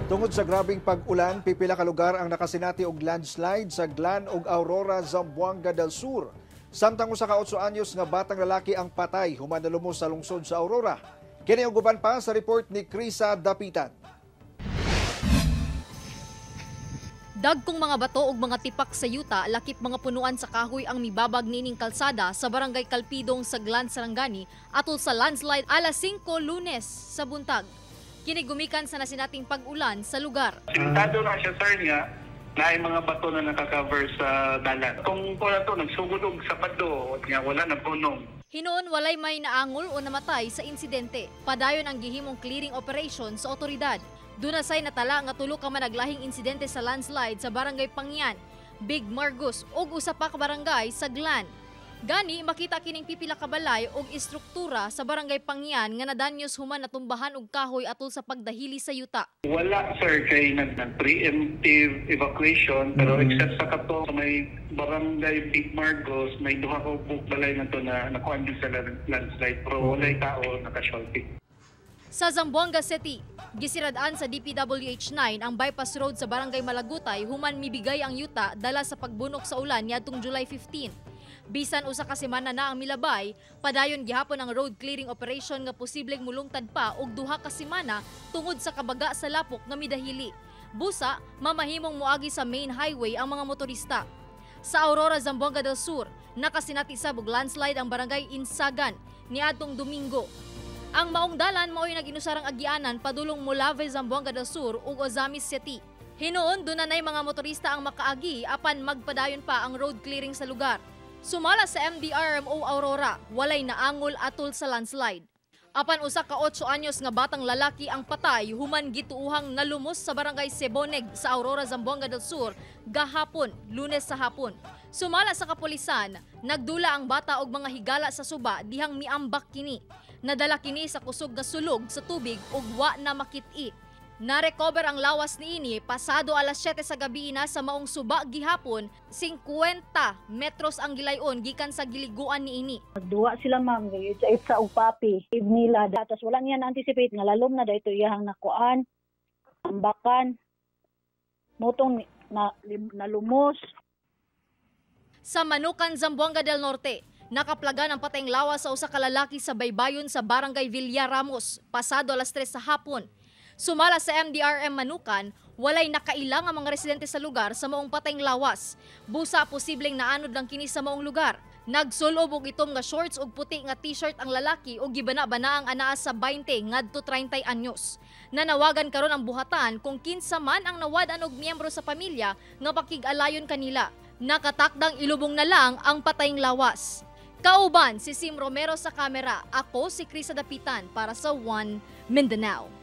Tungod sa grabeng pag-ulan, pipila ka lugar ang nakasinati og landslide sa Glan ug Aurora, Zamboanga del Sur. Samtang usa ka 8 anyos nga batang lalaki ang patay human nalumos sa lungsod sa Aurora. Kini og uban pa sa report ni Krisa Dapitan. Dagkong mga bato ug mga tipak sa yuta lakip mga punuan sa kahoy ang mibabag niining kalsada sa Barangay Kalpidong sa Glan, Sarangani atol sa landslide alas 5 Lunes sa buntag. Kini gumikan sa nasinating pag-ulan sa lugar. Sintado na siya, sir, nga naay mga bato na nakakover sa dalan. Kung wala to, nagsugod og Sabado, nga wala na punong. Hinuon walay may naangol o namatay sa insidente. Padayon ang gihimong clearing operation sa otoridad. Duna say natala nga tulo ka managlahing insidente sa landslide sa Barangay Pangyan, Big Margus ug usa pa ka barangay sa Glan. Gani makita kining pipila ka balay og istruktura sa Barangay Pangyan nga nadanyos human natumbahan og kahoy atol sa pagdahili sa yuta. Wala, sir, kay nag preemptive evacuation, pero except sa kato sa may Barangay Big Marcos, may duha ka balay na to na nakuan din sa landslide, pero walay tao na casualty. Sa Zamboanga City, gisirad-an sa DPWH 9 ang bypass road sa Barangay Malagutay human mibigay ang yuta dala sa pagbunok sa ulan niadtong July 15. Bisan usa ka semana na ang milabay, padayon gihapon ang road clearing operation nga posibleng mulungtad pa og 2 ka semana tungod sa kabaga sa lapok nga midahili. Busa, mamahimong moagi sa main highway ang mga motorista. Sa Aurora, Zamboanga del Sur, nakasinati sa og landslide ang Barangay Insagan niadtong Domingo. Ang maong dalan mao'y nag-inusarang agianan padulong Molave, Zamboanga del Sur ug Ozamis City. Hinuon dunay mga motorista ang makaagi apan magpadayon pa ang road clearing sa lugar. Sumala sa MDRMO Aurora, walay naangol atol sa landslide. Apan usa ka 8 anyos nga batang lalaki ang patay human gituuhang nalumos sa Barangay Seboneg sa Aurora, Zamboanga del Sur gahapon, Lunes sa hapon. Sumala sa kapulisan, nagdula ang bata og mga higala sa suba dihang miambak kini. Nadala kini sa kusog nga sulog sa tubig ug wa na makit-i. Narecover ang lawas niini pasado alas 7 sa gabi na sa maong suba gihapon, 50 metros ang gilayon gikan sa giliguan niini. Nagduwa sila, ma'am, itsa og puppy nila. Tapos wala niya na-anticipate nga lalom na dito iyahang nakuan, ambakan, motong na, nalumos. Sa Manukan, Zamboanga del Norte, nakaplagan ang patayng lawas sa usa ka lalaki sa baybayon sa Barangay Villa Ramos, pasado alas 3 sa hapon. Sumala sa MDRM Manukan, walay nakailang ang mga residente sa lugar sa maong patayng lawas. Busa posibleng naanod lang kini sa maong lugar. Nagsulob og itom nga shorts ug puti nga t-shirt ang lalaki ug gibana-bana ang anaa sa 20 ngadto 30 anyos. Nanawagan karon ang buhatan kung kinsa man ang nawad-an og miyembro sa pamilya nga pakig-alayon kanila. Nakatakdang ilubong na lang ang patayng lawas. Kauban si Sim Romero sa kamera, ako si Krisa Dapitan para sa One Mindanao.